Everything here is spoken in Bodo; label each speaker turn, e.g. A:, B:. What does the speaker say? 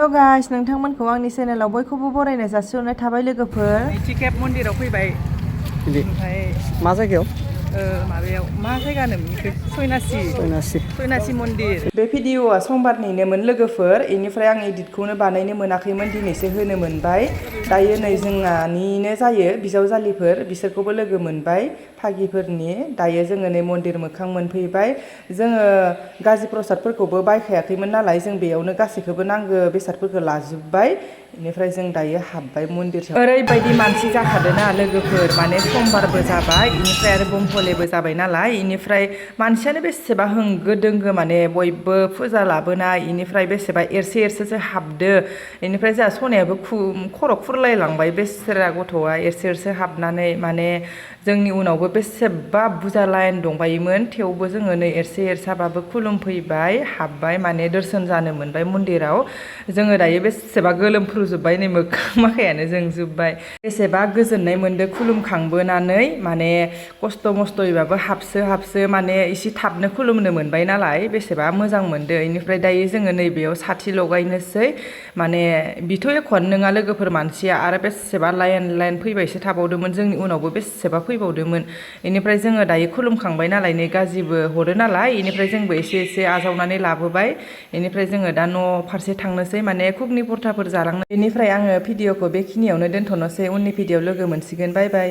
A: हेल' गाइस नोंथांमोनखौ आंनि चेनेलाव बयखौबो बरायनाय जासिहरनाय थाबाय लोगोफोर।
B: नैथि खेब मन्दिराव फैबाय। ओमफ्राय
C: मा जायगायाव?
B: माबायाव मा जायगा होनोमोन सयनासि मन्दिर।
A: बे भिडिअ'आ समबारनिनोमोन लोगोफोर, इनिफ्राय आं एडिटखौनो बानायनो मोनाखैमोन, दिनैसो होनो मोनबाय। दायो नै जोंहानिनो जायो बिजावजालिफोर, बिसोरखौबो लोगो मोनबाय फागिफोरनि। दायो जोङो नै मन्दिर मोखां मोनफैबाय। जोङो गाजि प्रसादफोरखौबो बायखायाखैमोन नालाय, जों बेयावनो गासैखौबो नांगौ बेसादफोरखौ लाजोब्बाय। बेनिफ्राय जों दायो हाबबाय मन्दिरसिम। ओरैबायदि मानसि जाखादोंना लोगोफोर, माने समबारबो जाबाय, इनिफ्राय आरो बमफलेबो जाबाय नालाय, इनिफ्राय मानसियानो बेसेबा होंगो दोंगो, माने बयबो फुजा लाबोनाय, इनिफ्राय बेसेबा एरसे एरसेसो हाबदो। इनिफ्राय जोंहा सनायाबो खर' खुरलायलांबाय, बेसेरा गथ'आ एरसे एरसे हाबनानै। माने जोंनि उनावबो बेसेबा बुरजा लाइन दंबायोमोन, थेवबो जोङो नै एरसे एरसाबाबो खुलुमफैबाय, हाबबाय, माने दर्शन जानो मोनबाय मन्दिराव। जोङो दायो बेसेबा गोलोमफ्रुजोब्बाय, नै मोखां माखायानो जोंजोब्बाय। बेसेबा गोजोननाय मोनदो खुलुमखांबोनानै, माने खस्थ' मस्थ'यैबाबो हाबसो माने एसे थाबनो खुलुमनो मोनबाय नालाय, बेसेबा मोजां मोनदो। इनिफ्राय दायो जोङो नैबेयाव साथि लगायनोसै। माने बिथ' एख'आनो नङा लोगोफोर, मानसिया आरो बेसेबा लाइन फैबायसो थाबावदोंमोन, जोंनि उनावबो बेसेबा फैबावदोंमोन। इनिफ्राय जोङो दायो खुलुमखांबाय नालाय, नै गाजिबो हरो नालाय, इनिफ्राय जोंबो एसे आजावनानै लाबोबाय। इनिफ्राय जोङो दा न' फारसे थांनोसै, माने घुगनि परथाफोर जालांनो। बेनिफ्राय आङो भिडिअ'खौ बेखिनियावनो दोनथ'नोसै, उननि भिडिअ'आव लोगो मोनसिगोन, बाय बाय।